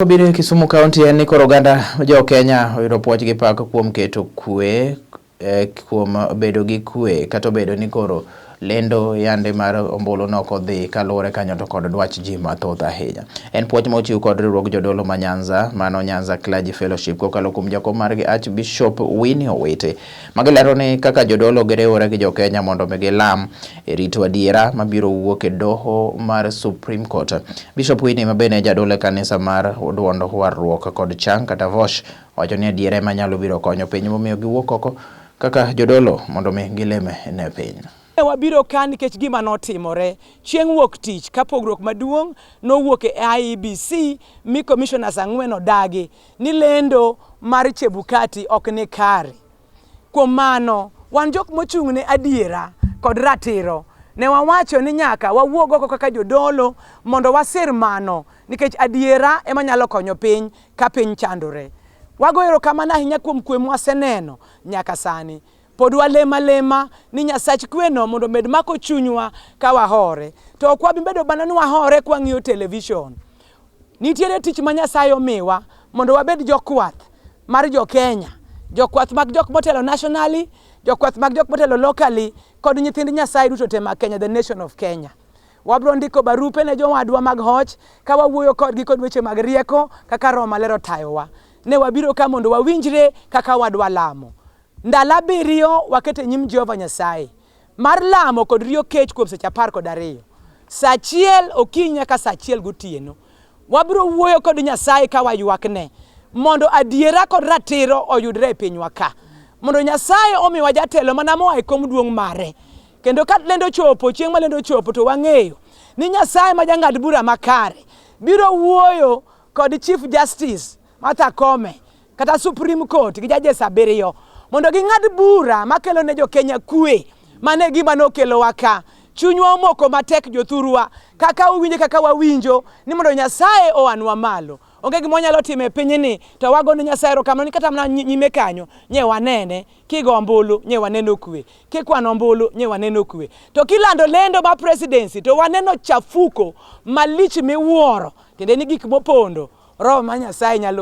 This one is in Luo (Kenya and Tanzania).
Obiro e Kisumu County en ni koro oganda jo Kenya oyudo puoch gi pak kuom keto kwe kuom bedo gi kwe kata obedo ni koro lendo yande mar ombulu nok odhi kaluwore kanyo to kod dwach ji mathoth ahinya. En puoch ma ochiw kod riwruog jodolo ma Nyanza, mano Nyanza Clergy Fellowship, kokalo kuom jakom margi Archbishop Winnie Owiti. Magilero ni kaka jodolo giriwore gi jo Kenya mondo mi gilam e rito adiera mabiro wuok e doho mar Supreme Court. Bishop Winnie ma bende jadolo e kanisa mar duond warruok kod chang kata Vosh wacho ni adiera ema nyalo biro konyo piny, momiyo giwuok oko kaka jodolo mondo mi gilem ne piny. Wabiro ka nikech gima notimore chieng' wuok tich ka pogruok maduong' nowuok e IEBC mi commissioners 4 odagi ni lendo mar Chebukati ok ni kare. Kuom mano, wan jok mochung' ne adiera kod ratiro, ne wawacho ni nyaka wawuog oko kaka jodolo mondo wasir mano nikech adiera ema nyalo konyo piny ka piny chandore. Wagoyo erokamano ahinya kuom kwe mwaseneno nyaka sani. Pod walema lema ni Nyasach kweno mondo omed mako chunywa ka wahore. To ok wabi bedo mana ni wahore ka wang'iyo television. Nitiere tich ma Nyasaye omiwa mondo wabed jokwath mar jo Kenya, jokwath mag jok motelo nationally, jokwath mag jok motelo locally, kod nyithind Nyasaye duto te mag Kenya, the nation of Kenya. Wabiro ndiko barupe ne jowadwa mag hoch ka wawuoyo kodgi kod weche mag rieko kaka Roho Maler otayowa. Ne wabiro ka mondo wawinjre kaka wadwa lamo. Ndalo 7 waketo e nyim Jehova Nyasaye mar lamo kod riyo kech kuom seche 12. Sa 1 okinyi nyaka sa 1 gotieno. Wabiro wuoyo kod Nyasaye ka waywakne mondo adiera kod ratiro oyudre e pinywa ka. Mondo Nyasaye omiwa jatelo mana moa e kom duong' mare. Kendo ka lendo chopo, chieng' ma lendo chopo to wang'eyo ni Nyasaye ma jang'ad bura makare biro wuoyo kod Chief Justice Martha Koome kata Supreme Court gi judges 7 mondo ging'ad bura makelo ne jo Kenya kwe. Mano e gima nokelowa ka. Chunywa omoko matek jothurwa, kaka uwinjo kaka wawinjo ni mondo Nyasaye oanwa malo. Onge gima wanyalo timo e pinyni to wago ne Nyasaye erokamano ni kata mana nyime kanyo nye wanene, kigo ombulu nye waneno kwe, kikwano ombulu nye waneno kwe. To kilando lendo ma presidency to waneno chafuko malich miwuoro, tiende ni gik mopondo Roho ma Nyasaye nyalo